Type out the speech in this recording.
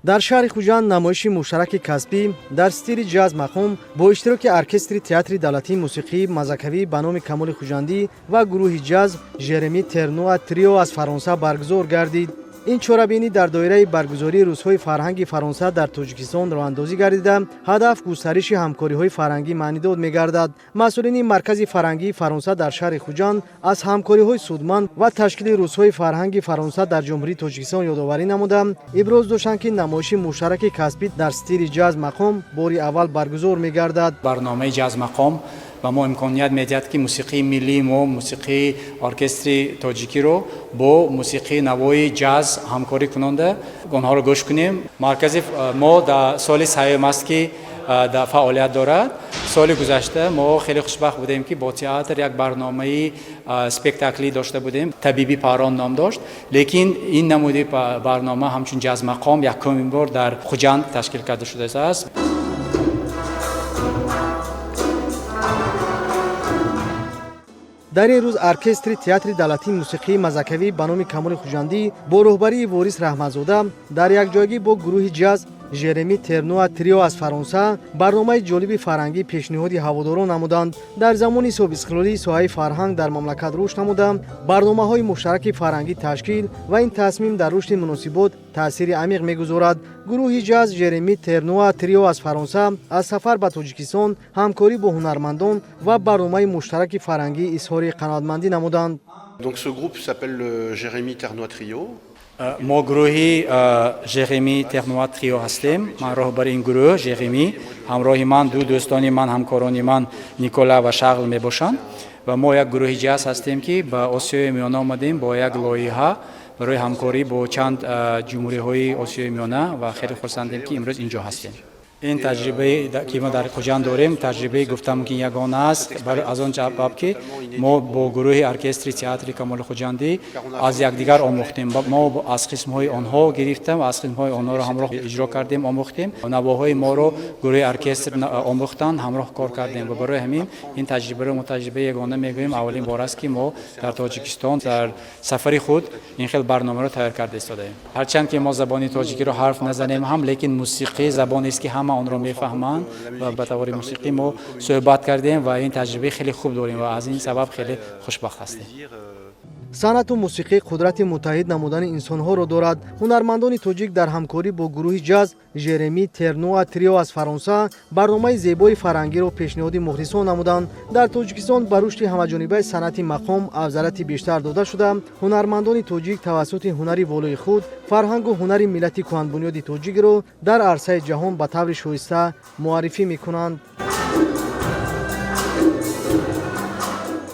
Дар шаҳри Хуҷанд намоиши муштараки касбӣ дар стили ҷаз мақом бо иштироки оркестри Театри давлатии мусиқии мазакавӣ ба номи Камоли Хуҷандӣ ва гурӯҳи ҷаз Жереми Тернуа Трио аз Фаронса баргузор гардид. Ин чорабинӣ дар доираи баргузории Рӯзҳои фарҳанги Фаронса дар Тоҷикистон роҳандозӣ гардида, ҳадаф густариши ҳамкориҳои фарҳангӣ маънидод мегардад. Масъулини Маркази фарҳангии Фаронса дар шаҳри Хуҷанд аз ҳамкориҳои судманд ва ташкили Рӯзҳои фарҳанги Фаронса дар Ҷумҳурии Тоҷикистон ёдоварӣ намуда, иброз доштанд, ки намоиши муштараки касбӣ дар стили ҷаз мақом бори аввал баргузор мегардад. Барномаи ҷаз мақом ба мо имконият медиҳад, ки мусиқии миллии мо, мусиқии оркестри тоҷикиро бо мусиқии навои ҷаз ҳамкорӣ кунонда, онҳоро гӯш кунем. Маркази мо дар соли сеюм аст, ки дар фаъолият дорад. Соли гузашта мо хеле хушбахт будем, ки бо театр як барномаи спектаклӣ дошта будем, «Табиби парон» ном дошт. Лекин ин намуди барнома ҳамчун ҷазмақом якумин бор дар Хуҷанд ташкил карда шудааст. Дар ин рӯз оркестри Театри давлатии мусиқии мазакавӣ ба номи Камоли Хуҷандӣ бо роҳбарии Ворис Раҳматзода дар якҷоягӣ бо гурӯҳи ҷаз Жереми Тернуа Трио аз Фаронса барномаи ҷолиби фарҳангӣ пешниҳоди ҳаводорон намуданд. Дар замони соҳибистиқлолӣ соҳаи фарҳанг дар мамлакат рушд намуда, барномаҳои муштараки фарҳангӣ ташкил ва ин тасмим дар рушди муносибот таъсири амиқ мегузорад. Гурӯҳи ҷаз Жереми Тернуа Трио аз Фаронса аз сафар ба Тоҷикистон, ҳамкорӣ бо ҳунармандон ва барномаи муштараки фарҳангӣ изҳори қаноатмандӣ намуданд. Donc ce groupe s'appelle le Jérémy Ternois Trio. Мо гурӯҳи Жереми Тернуа Трио ҳастем. Ман роҳбари ин гурӯҳ Жереми. Ҳамроҳи ман ду дӯстони ман, ҳамкорони ман Никола ва Шарл мебошанд ва мо як гурӯҳи ҷаз ҳастем, ки ба Осиёи Миёна омадем бо як лоиҳа барои ҳамкорӣ бо чанд ҷумҳуриҳои Осиёи Миёна ва хеле хурсандем, ки имрӯз инҷо ҳастем. Ин таҷрибаи, ки мо дар Хуҷанд дорем, таҷрибаи, гуфта мумкин, ягона аст, аз он сабаб, ки мо бо гурӯҳи оркестри Театри Камоли Хуҷандӣ аз якдигар омӯхтем. Мо аз қисмҳои онҳо гирифтем, аз қисмҳои онҳоро ҳамроҳ иҷро кардем, омӯхтем. Навоҳои моро гурӯҳи оркестр омӯхтанд, ҳамроҳ кор кардем ва барои ҳамин ин таҷрибаро мо таҷрибаи ягона мегӯем. Аввалин бор аст, ки мо дар Тоҷикистон дар сафари худ ин хел барномаро тайёр карда истодаем. Ҳарчанд ки мо забони тоҷикиро ҳарф назанем ҳам, лекин мусиқӣ забонест, ки ҳама онро мефаҳманд ва ба таври мусиқӣ мо суҳбат кардем ва ин таҷрибаи хеле хуб дорем ва аз ин сабаб хеле хушбахт ҳастем. Санъату мусиқӣ қудрати муттаҳид намудани инсонҳоро дорад. Ҳунармандони тоҷик дар ҳамкорӣ бо гурӯҳи ҷаз Жереми Тернуа Трио аз Фаронса барномаи зебои фарҳангиро пешниҳоди мухлисон намуданд. Дар Тоҷикистон ба рушди ҳамаҷонибаи санъати мақом афзалияти бештар дода шуда, ҳунармандони тоҷик тавассути ҳунари волои худ фарҳангу ҳунари миллати кӯҳанбунёди тоҷикро дар арсаи ҷаҳон ба таври шоиста муаррифӣ мекунанд.